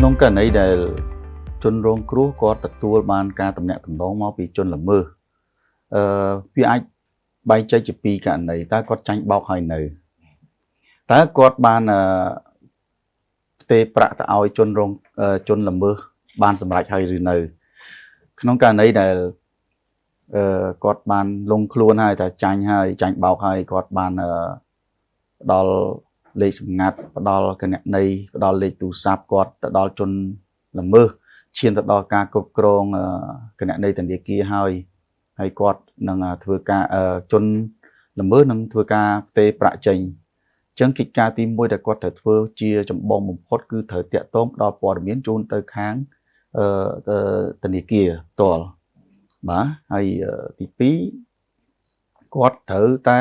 ក្នុងករណីដែលជនរងគ្រោះគាត់ទទួលបានការតំណាក់តំណងមកពីជនល្មើសអឺវាអាចបែងចែកជាពីរករណីតើគាត់ចាញ់បោកហើយនៅតើគាត់បានអឺផ្ទេរប្រាក់ទៅឲ្យជនល្មើសបានសម្រេចហើយឬនៅក្នុងករណីដែលអឺគាត់បានលងខ្លួនហើយតែចាញ់ហើយចាញ់បោកហើយគាត់បានអឺផ្ដល់លេខសម្ងាត់ផ្ដល់គណនីផ្ដល់លេខទូរស័ព្ទគាត់ទៅដល់ជនល្មើសឈានទៅដល់ការគ្រប់គ្រងគណនីធនាគារហើយហើយគាត់នឹងធ្វើការជនល្មើសនឹងធ្វើការផ្ទេរប្រាក់ចេញអញ្ចឹងកិច្ចការទី1ដែលគាត់ត្រូវធ្វើជាចម្បងបំផុតគឺត្រូវតាក់ទងផ្ដល់ព័ត៌មានជូនទៅខាងធនាគារផ្ទាល់បាទហើយទី2គាត់ត្រូវតែ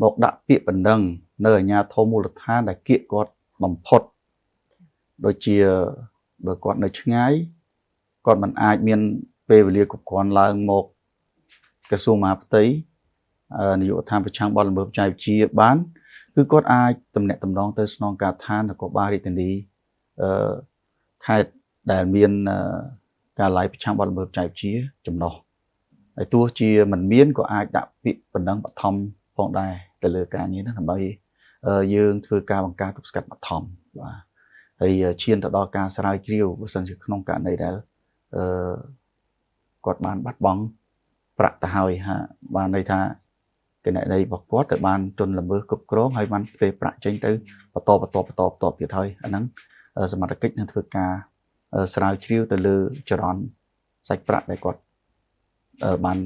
មកដាក់ពាក្យបណ្ដឹងនៅអាជ្ញាធរមូលដ្ឋានដែលគៀកគាត់បំផុតដូចជាបើគាត់នៅឆ្ងាយគាត់មិនអាចមានពេលវេលាគ្រប់គ្រាន់ឡើងមកក្រសួងមហាផ្ទៃនាយកដ្ឋានប្រឆាំងបទល្មើសបច្ចេកវិទ្យាបានគឺគាត់អាចទំនាក់ទំនងទៅស្នងការដ្ឋាននគរបាលរាជធានីអឺខេត្តដែលមានការឡាយប្រឆាំងបទល្មើសបច្ចេកវិទ្យាចំណោះហើយទោះជាមិនមានក៏អាចដាក់ពាក្យបណ្ដឹងបឋមផងដែរទៅលើការងារហ្នឹងដើម្បីយើងធ្វើការបង្ការទប់ស្កាត់បឋមបាទហើយឈានទៅដល់ការស្រាវជ្រាវបើសិនជាក្នុងករណីដែលអឺគាត់បានបាត់បង់ប្រាក់ទៅហើយហាបានន័យថាគណនីរបស់គាត់ទៅបានជនល្មើសគ្រប់គ្រងហើយបានផ្ទេរប្រាក់ចេញទៅបន្តបន្តបន្តបន្តទៀតហើយអាហ្នឹងសមត្ថកិច្ចនឹងធ្វើការស្រាវជ្រាវទៅលើចរន្តសាច់ប្រាក់ដែលគាត់បាន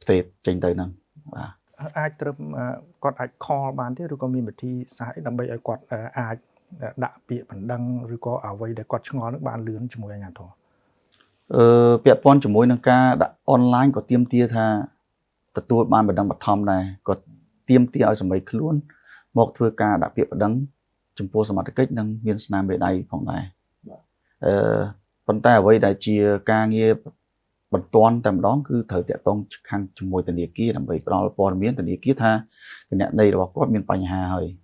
ផ្ទេរចេញទៅហ្នឹងបាទ អាចត្រឹមគាត់អាច call បានទេឬក៏មានវិធីសាស្ត្រដើម្បីឲ្យគាត់អាចដាក់ពាក្យបណ្ដឹងឬក៏អ្វីដែលគាត់ឆ្ងល់នឹងបានលឿនជាមួយអាជ្ញាធរ អឺពាក់ព័ន្ធជាមួយនឹងការដាក់អនឡាញក៏ទាមទារថាទទួលបានបណ្ដឹងបឋមដែរក៏ទាមទារឲ្យសមីខ្លួនមកធ្វើការដាក់ពាក្យបណ្ដឹងចំពោះសមត្ថកិច្ចនិងមានស្នាមមេដៃផងដែរអឺប៉ុន្តែអ្វីដែលជាការងារបន្ទាន់តែម្ដងគឺត្រូវតាក់ទងខាងជាមួយធនាគារដើម្បីផ្ដល់ព័ត៌មានធនាគារថាគណនីរបស់គាត់មានបញ្ហាហើយ។